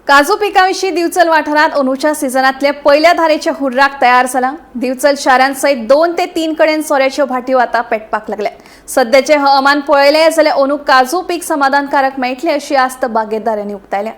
काजू पिकाविशीं दिवचल वाठारांत अंदूच्या सिजनांतले पयल्या धारेच्या हुर्राक तयार जाला. दिवचल शारांसयत 2 ते 3 कडेन सोऱ्याच्यो भाटयो आतां पेटपाक लागल्यात. सद्याचें हवामान पळयलें जाल्यार अंदू काजू पीक समाधानकारक मेळटलें अशी आस्त बागेतदारांनी उक्तायल्या.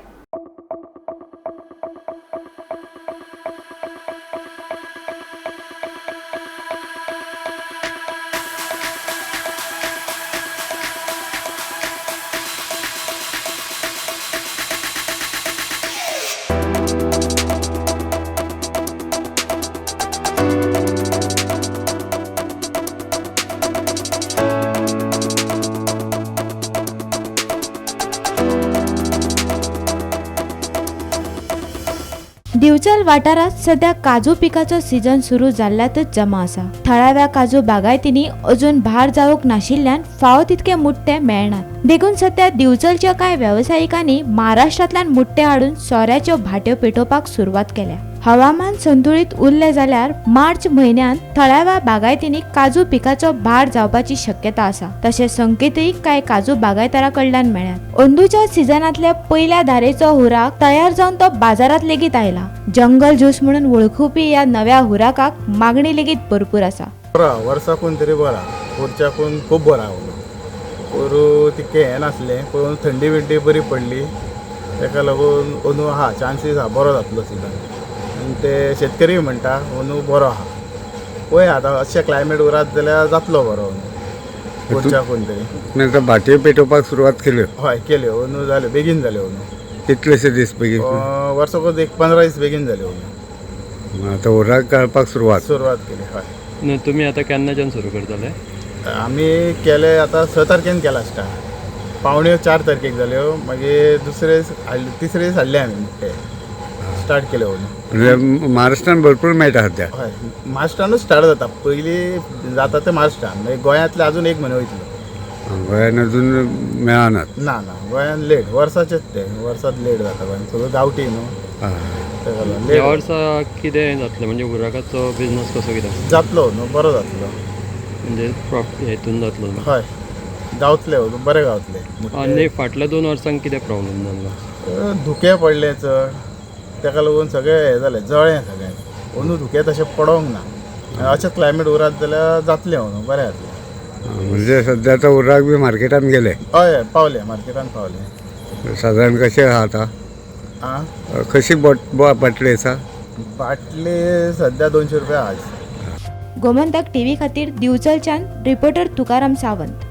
दिवचल वाठारांत सध्या काजू पिकाचो सीजन सुरू जाल्ल्यातच जमा आसा. थळाव्या काजू बागायतींनी अजून भार जावंक नाशिल्ल्यान फावो तितके मुट्टे मेळनात. देखून सध्या दिवचलच्या कांय वेवसायिकांनी महाराष्ट्रांतल्यान मुट्टे हाडून सोऱ्याच्यो भाट्यो पेटोवपाक सुरवात केल्या. हवामान संतुळीत उरलें जाल्यार मार्च म्हयन्यांत थळाव्या बागायतींनी काजू पिकाचो भार जावपाची शक्यता आसा. तशें संकेतूय कांय काजू बागायतदारां कडल्यान मेळ्ळ्यात. अंदूच्या सिजनांतल्या पयल्या धारेचो हुर्राक तयार जावन तो बाजारांत लेगीत आयला. जंगल ज्यूस म्हणून वळखुपी ह्या नव्या हुर्राकाक मागणी लेगीत भरपूर आसा. बरो आहा, वर्साकून तरी बरो आहा, पोरच्याकून खूब बरो आहा. पोरूं तितकें हें नासलें, पूण थंडी बिंडी बरी पडली, तेका लागून अंदू आहा चान्सीस आहा बरो जातलो सिजन. आनी ते शेतकरी म्हणटा अंदू बरो आहा. पळय आतां अशें क्लायमेट उरात जाल्यार जातलो बरो अंदू पोरच्याकून तरी. आतां भाटयो पेटोवपाक सुरवात केल्यो? हय केल्यो, अंदू जाल्यो, बेगीन जाल्यो अंदू. कितलेशे दीस बेगीन? वर्साकूच एक 15 दीस बेगीन जाल्यो अंदू. आतां हुर्राक गाळपाक सुरवात सुरवात केली हय. न्हू, तुमी आतां केन्नाच्यान सुरू करतले? आमी केले आतां 6 तारखेन केला स्टार्ट. पावण्यो 4 तारखेक जाल्यो, मागीर दुसरे दीस हाडले, तिसरे दीस हाडले आमी मुट्टे, स्टार्ट केले अंदू. म्हणजे महाराष्ट्रान भरपूर मेळटा सद्या? हय, महाराष्ट्रानूच स्टार्ट जाता, पयलीं जाता ते महाराष्ट्रान, मागीर गोंयांतले अजून एक म्हयनो वयतलो. गोंयान अजून मेळनात? ना ना, गोंयान लेट, वर्साचेच ते, वर्सात लेट जाता गोंयान, सगळं गांवठी न्हू, तेका लागून ह्या लेट. वर्सा कितें जातलें, म्हणजे हुर्राकाचो बिजनस कसो कितें? जातलो न्हू, बरो जातलो. म्हणजे हेतून जातलो न्हू? हय गावतले, बरे गावतले. आनी फाटल्या 2 वर्सांक कितें प्रॉब्लम जाल्लो? धुकें पडलें चड, तेका लागून सगळें हें जालें, जळ्ळें सगळें. अंदू धुकें तशें पडोंक ना. आनी अशें क्लायमेट उरात जाल्यार जातलें अंदू बरें जातलें. म्हणजे सद्या आतां हुर्राक बी मार्केटान गेले? हय हय पावलें, मार्केटान पावलें. सादारण कशें आहा आतां? आं? कशी बाटली आसा? बाटली सद्या 200 रुपया आज. गोमंतक टीव्ही खातीर दिवचलच्यान रिपोर्टर तुकाराम सावंत.